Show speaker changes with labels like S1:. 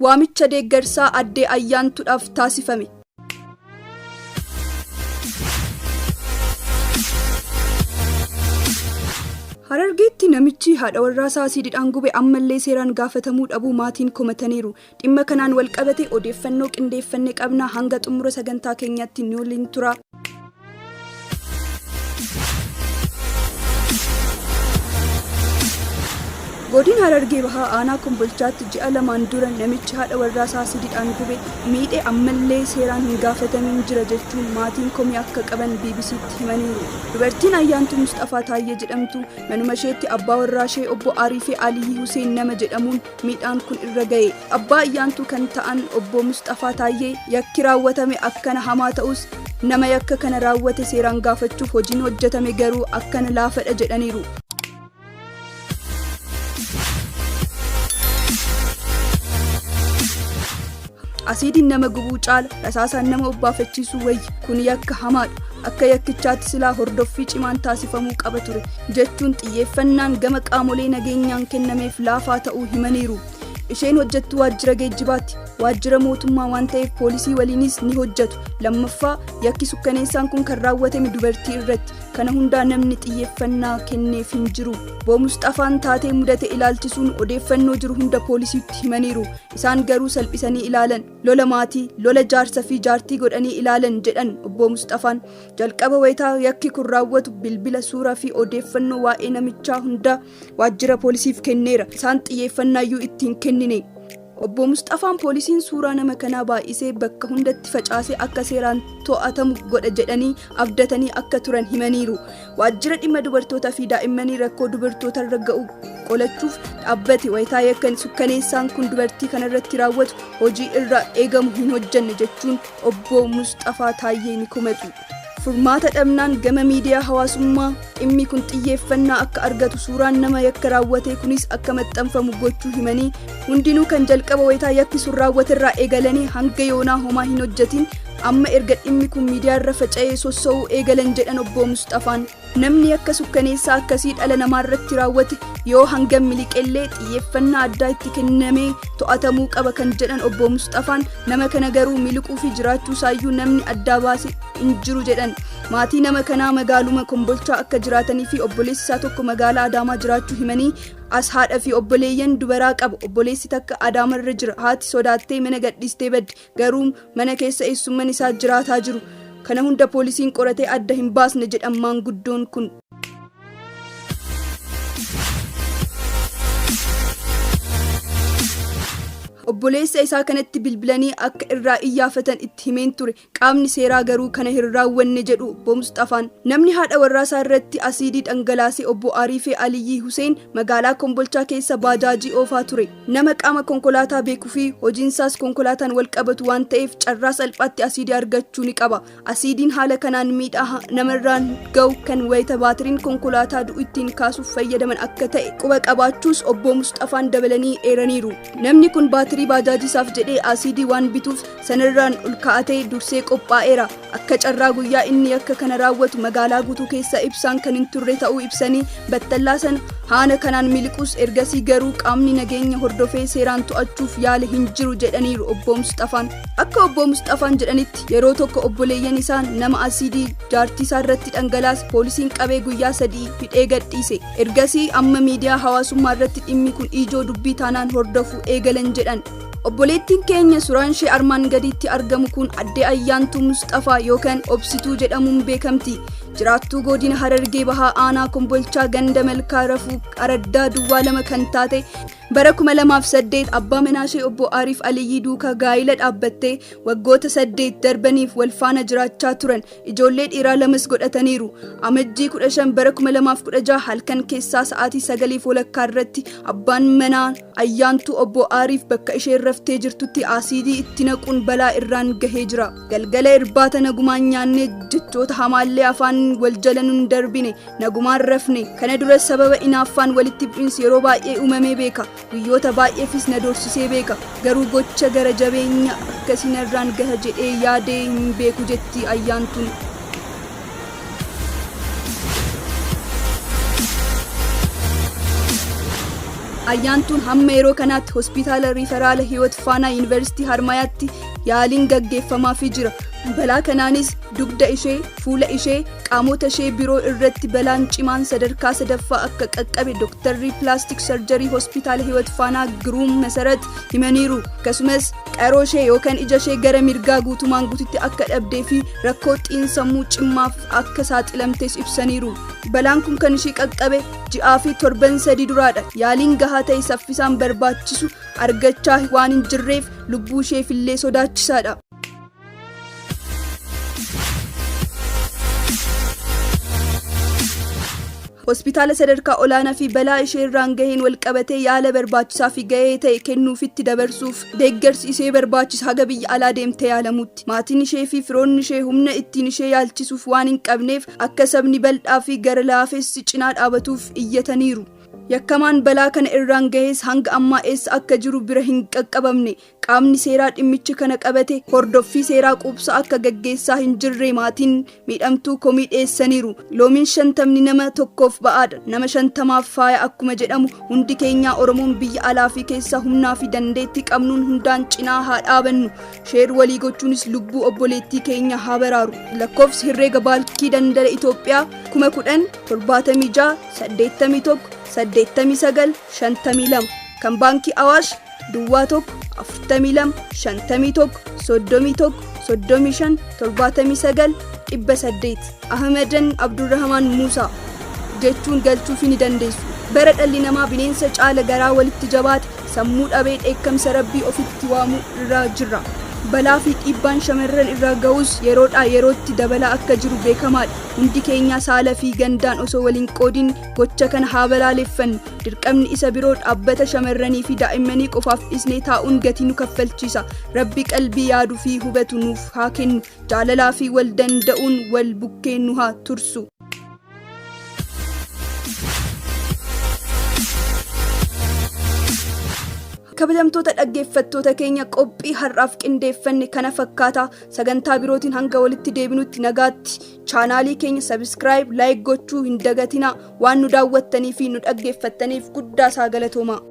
S1: Waamicha deeggarsaa Addee Ayyaantuudhaaf taasifame. Harargeetti namichi haadha warraasaa asiididhaan gube ammallee seeraan gaafatamuu dhabuu maatiin komataniiru. Dhimma kanaan walqabate odeeffannoo qindeeffanne qabna hanga xumura sagantaa keenyaatti nu waliin tura. Godina Harargee Bahaa aanaa Kombolchaatti ji'a lamaan dura namichi haadha warraasaa asiididhaan gube miidhe ammallee seeraan hin gaafatamiin jira jechuun maatiin komii akka qaban BBCtti himaniiru. Dubartiin Ayyaantuu Musxafaa Taayyee jedhamtu manuma isheetti abbaa warraashee obbo Ariifee Aliyyi Huseen nama jedhamuun miidhaan kun irra ga'e. Abbaa Ayyaantuu kan ta'an obbo Musxafaa Taayyee yakki raawwatame akkana hamaa ta'us nama yakka kana raawwate seeraan gaafachuuf hojiin hojjetame garuu akkana laafadha jedhaniiru. Asiidiin nama gubuu caala rasaasaan nama obbaafachiisuu wayya kun yakka hamaadha. Akka yakkichaatti silaa hordoffii cimaan taasifamuu qaba ture jechuun xiyyeeffannaan gama qaamolee nageenyaan kennameef laafaa ta'uu himaniiru. Isheen hojjettuu waajjira geejjibaatti. Waajjira mootummaa waan ta'eef poolisii waliinis ni hojjetu. Lammaffaa yakki sukkaneessaan kun kan raawwatame dubartii irratti. Kana hundaa namni xiyyeeffannaa kenneef hin jiru. Obbo Musxafaan taatee mudate ilaalchisuun odeeffannoo jiru hunda poolisiitti himaniiru. Isaan garuu salphisanii ilaalan. Lola maatii, lola jaarsa fi jaartii godhanii ilaalan jedhan Obbo Musxafaan. Jalqaba wayitaa yakki kun raawwatu bilbila, suuraa fi odeeffannoo waa'ee namichaa hundaa waajjira poolisiif kenneera. Isaan xiyyeeffannaayyuu itti hin kennine. Obbo Musxafaan poolisiin suuraa nama kanaa baay'isee bakka hundatti facaasee akka seeraan to'atamu godha jedhanii abdatanii akka turan himaniiru. Waajjira dhimma dubartootaa fi daa'immanii rakkoo dubartootarra ga'u qolachuuf dhaabbate wayitaa yakka sukkaneessaan kun dubartii kanarratti raawwatu hojii irraa eegamu hin hojjanne jechuun obbo Musxafaa Taayyee ni komatu. Furmaata dhabnaan gama miidiyaa hawaasummaa dhimmi kun xiyyeeffannaa akka argatu suuraan nama yakka raawwatee kunis akka maxxanfamu gochuu himanii hundinuu kan jalqaba wayitaa yakki sun raawwaterraa eegalanii hanga yoonaa homaa hin hojjetin amma erga dhimmi kun miidiyaarra faca'ee sossoo'uu eegalan jedhan obbo Musxafaan. Namni yakka sukkaneessaa akkasii dhala namaarratti raawwate yoo hangam miliqellee xiyyeeffannaa addaa itti kennamee to'atamuu qaba kan jedhan obbo Musxafaan nama kana garuu miliquu fi jiraachuu isaayyuu namni addaa baase hin jiru jedhan. Maatii nama kanaa magaaluma Kombolchaa akka jiraatanii fi obboleessi isaa tokko magaalaa Adaamaa jiraachuu himanii as haadha fi obboleeyyan dubaraa qaba. Obboleessi takka Adaamarra jira. Haati sodaattee mana gadhiistee badde. Garuu mana keessa eessumman isaa jiraataa jiru. Kana hunda poolisiin qoratee adda hin baasne jedhan maanguddoon kun. Obboleessa isaa kanatti bilbilanii akka irraa iyyaafatan itti himeen ture. Qaamni seeraa garuu kana hin raawwanne jedhu obbo Musxafaan. Namni haadha warraasaa irratti asiidii dhangalaase obbo Ariifee Aliyyii Huseen magaalaa Kombolchaa keessa baajaajii oofaa ture. Nama qaama konkolaataa beeku fi hojiinsaas konkolaataan wal qabatu waan ta'eef carraa salphaatti asiidii argachuu ni qaba. Asiidiin haala kanaan miidhaa namarraan ga'u kan wayita baatiriin konkolaataa du'u ittiin kaasuuf fayyadaman akka ta'e quba qabaachuus obbo Musxafaan dabalanii eeraniiru. Namni kun baatirii baajaajiisaaf jedhee asiidii waan bituuf sanarraan ol kaa'atee dursee qophaa'eera. Akka carraa guyyaa inni yakka kana raawwatu magaalaa guutuu keessa ibsaan kan hin turre ta'uu ibsanii battallaa sana haala kanaan miliquus ergasii garuu qaamni nageenya hordofee seeraan to'achuuf yaale hin jiru jedhaniiru obbo Musxafaan. Akka obbo Musxafaan jedhanitti yeroo tokko obboleeyyan isaa nama asiidii jaartii isaa irratti dhangalaase poolisiin qabee guyyaa 3 hidhee gadhiise. Ergasii amma miidiyaa hawaasummaa irratti dhimmi kun ijoo dubbii taanaan hordofuu eegalan jedhan. Obboleettiin keenya suuraan ishee armaan gadiitti argamu kun Addee Ayyaantuu Musxafaa yookaan Obsituu jedhamuun beekamti. Jiraattuu godina Harargee Bahaa aanaa Kombolchaa ganda Malkaa Rafuu Araddaa Duwwaa 2 kan taate bara 2008 abbaa manaa ishee obbo Ariif Aliyyii duukaa gaa'ila dhaabbattee waggoota 8 darbaniif wal faana jiraachaa turan. Ijoollee dhiiraa lamas godhataniiru. Amajjii 15 bara 2016 halkan keessaa sa'aatii 9:30 irratti abbaan manaa Ayyaantuu obbo Aariif bakka isheen raftee jirtutti asiidii itti naquun balaa irraan gahee jira. Galgala irbaata nagumaan nyaannee jechoota hamaallee afaan wal jala nun darbine nagumaan rafne. Kana dura sababa inaaffaan walitti bu'insi yeroo baay'ee uumamee beeka. Guyyoota baay'eefis na doorsisee beeka. Garuu gocha gara jabeenya akkasii narraan gaha jedhee yaadee hin beeku jetti Ayyaantuun. Ayyaantuun hamma yeroo kanaatti hospitaala Riiferaala Hiwoot Faanaa Yuunivarsiitii Harmayaatti yaaliin gaggeeffamaafii jira. Balaa kanaanis dugda ishee, fuula ishee, qaamota ishee biroo irratti balaan cimaan sadarkaa sadaffaa akka qaqqabe Dooktarri Pilaastik Sarjarii Hospitaala Hiwoot Faanaa Giruum Masarat himaniiru. Akkasumas qaroo ishee yookaan ija ishee gara mirgaa guutumaan guututti akka dhabdee fi rakkoo xiinsammuu cimaaf akka saaxilamtes ibsaniiru. Balaan kun kan ishee qaqqabe ji'aa fi torban 3 duraadha. Yaaliin gahaa ta'e saffisaan barbaachisu argachaa waan hin jirreef lubbuu isheef illee sodaachisaadha. Hospitaala sadarkaa olaanaa fi balaa ishee irraan gaheen walqabatee yaala barbaachisaa fi gahee ta'e kennuufitti dabarsuuf deeggarsi ishee barbaachisa haga biyya alaa deemtee yaalamutti. Maatiin ishee fi firoonni ishee humna ittiin ishee yaalchisuuf waan hin qabneef akka sabni bal'aa fi gara laafessi cinaa dhaabatuuf iyyataniiru. Yakkamaan balaa kana irraan gahees hanga ammaa eessa akka jiru bira hin qaqqabamne. Qaamni seeraa dhimmicha kana qabate hordoffii seeraa quubsaa akka gaggeessaa hin jirre maatiin miidhamtuu komii dhiyeessaniiru. Loomiin 50 nama tokkoof ba'aadha. Nama 50f faaya akkuma jedhamu hundi keenyaa Oromoon biyya alaa fi keessaa humnaa fi dandeettii qabnuun hundaan cinaa haa dhaabannu. Sheer walii gochuunis lubbuu obboleettii keenya haa baraaru. Lakkoofsi herreega baankii daldala Itoophiyaa 10,076 81 89 52 kan baankii Awaash Duwwaa 1 42 51 31 35 79 800 Ahmedan Abdurrahman Muusaa jechuun galchuufii ni dandeessu. Bara dhalli namaa bineensa caala garaa walitti jabaate sammuu dhabee dheekkamsa Rabbii ofitti waamu irra jirra. Balaa fi dhiibbaan shamarran irra gahus yeroodhaa yerootti dabalaa akka jiru beekamaadha. Hundi keenyaa saala fi gandaan osoo wal hin qoodin gocha kana haa balaaleffannu. Dirqamni isa biroo dhaabbata shamarranii fi daa'immanii qofaaf dhiisnee taa'uun gatii nu kaffalchiisa. Rabbi qalbii yaadu fi hubatu nuuf haa kennu. Jaalalaa fi wal danda'uun wal bukkee nu haa tursu. Kabajamtoota dhaggeeffattoota keenya qophii har'aaf qindeeffanne kana fakkaata. Sagantaa birootiin hanga walitti deebinutti nagaatti. Chaanaalii keenya sabiskiraayib, laayik gochuu hin dagatinaa. Waan nu daawwattanii fi nu dhaggeeffattaniif guddaa isaa galatoomaa.